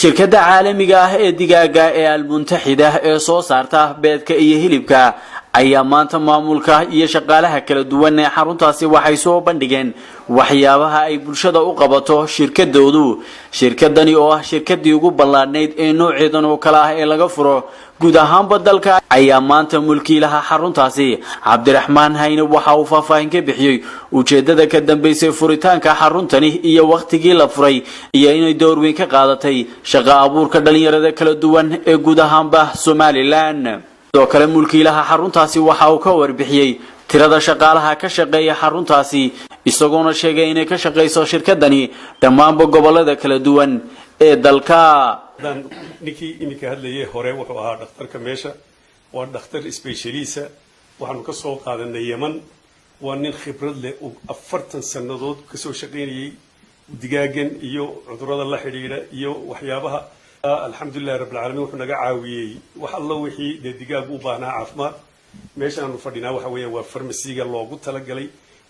Shirkadda caalamiga ah ee digaaga ee Almuntaxida ee soo saarta beedka iyo hilibka ayaa maanta maamulka iyo shaqaalaha kala duwan ee xaruntaasi waxay soo bandhigeen waxyaabaha ay bulshada u qabato shirkadoodu. Shirkadani oo ah shirkadii ugu ballaadhnayd ee nooceedan oo kale ah ee laga furo guud ahaanba dalka ayaa maanta mulkiilaha xaruntaasi, Cabdiraxmaan Hayne, waxa uu faahfaahin ka bixiyey ujeedada ka dambeysay furitaanka xaruntani iyo wakhtigii la furay iyo inay door weyn ka qaadatay shaqo abuurka dhalinyarada kala duwan ee guud ahaanba Somaliland. Sidoo kale mulkiilaha xaruntaasi waxa uu ka warbixiyey tirada shaqaalaha ka shaqeeya xaruntaasi, isagoona sheegay inay ka shaqayso shirkadani dhammaanba gobolada kala duwan ee dalka. Ninkii iminka hadlayay hore wuxuu ahaa dhakhtarka meesha. Waa dhakhtar specialist ah. Waxaanu ka soo qaadanay Yeman. Waa nin khibrad leh oo 40 sannadood kasoo shaqaynayay digaagan iyo cudurrada la xidhiidha iyo waxyaabaha. Alxamdulilahi rabbilcaalamiin, wuxuu naga caawiyey wax allo wixii dee digaagu u baahnaa caafimaad. Meeshaanu fadhinaa waxa weeyaan waa farmasiga loogu talagalay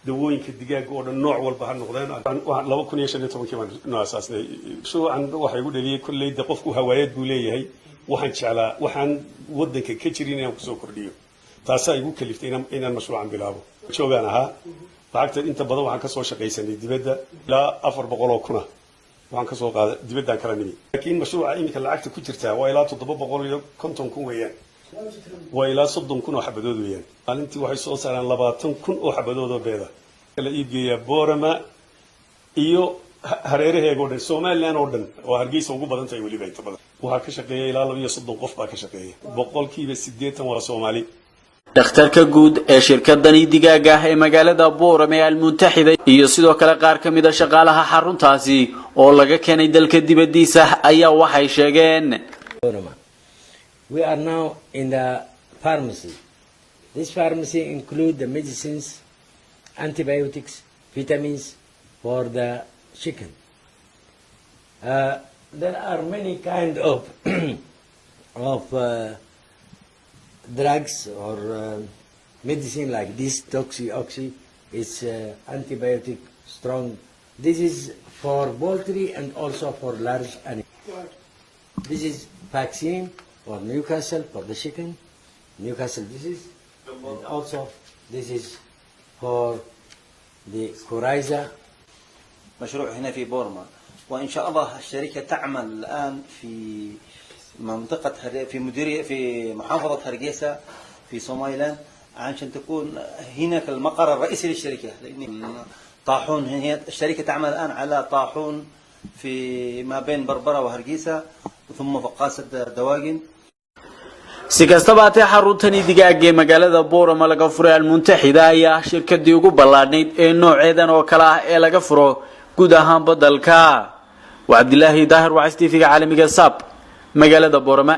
dawooyinka digaaga oo dhan, nooc walba ha noqdeen. 2015-kii baan noo asaasnay mashruucan. Waxa igu dhaliyay kolley de qofku hawaayad buu leeyahay. Waxaan jeclaa waxaan waddanka ka jirin inaan kusoo kordhiyo. Taasaa igu kaliftay inaan mashruucan bilaabo. Joogaan ahaa lacagta inta badan waxaan kasoo shaqaysanay dibadda. Ilaa 400,000 waxaan kasoo qaaday dibaddaan kala nimi, laakiin mashruuca iminka lacagta ku jirtaa waa ilaa 750,000 weeyaan. Waa ilaa 30,000 oo xabadood weeyaan. Maalintii waxay soo saaraan 20,000 oo xabadood oo beeda la iibgeeyaa Boorama iyo hareeraheega oo dhan, Somaliland oo dhan, oo Hargeysa ugu badan tahay weliba. Inta badan waxaa ka shaqeeya ilaa 32 qof baa ka shaqeeya. 80% waa Soomaali. Dhakhtarka guud ee shirkadani digaaga ah ee magaalada Boorame ee Almuntaxida iyo sidoo kale qaar ka mid a shaqaalaha xaruntaasi oo laga keenay dalka dibaddiisa ayaa waxay sheegeen: We are now in the pharmacy. This pharmacy includes the medicines, antibiotics, vitamins for the chicken. There are many kind of drugs or medicine like this Toxy Oxy. It's antibiotic strong. This is for poultry and also for large animals. This is vaccine for Newcastle for the chicken, Newcastle disease, and also this is for the coryza. مشروع هنا في بورما، وإن شاء الله الشركة تعمل الآن في منطقة في مديرية في محافظة هرقيسة في سومايلاند عشان تكون هناك المقر الرئيسي للشركة، لأن طاحون هي الشركة تعمل الآن على طاحون في ما بين بربرة وهرقيسة ثم فقاسة دواجن. Si kastaba haatee, xaruntani digaaga ee magaalada Boorama laga furay Almuntaxida ayaa ah shirkadii ugu ballaadhnayd ee nooceedan oo kale ah ee laga furo guud ahaanba dalka. Waa Cabdilaahi Daahir Wacis, TV-ga caalamiga SAB, magaalada Boorama.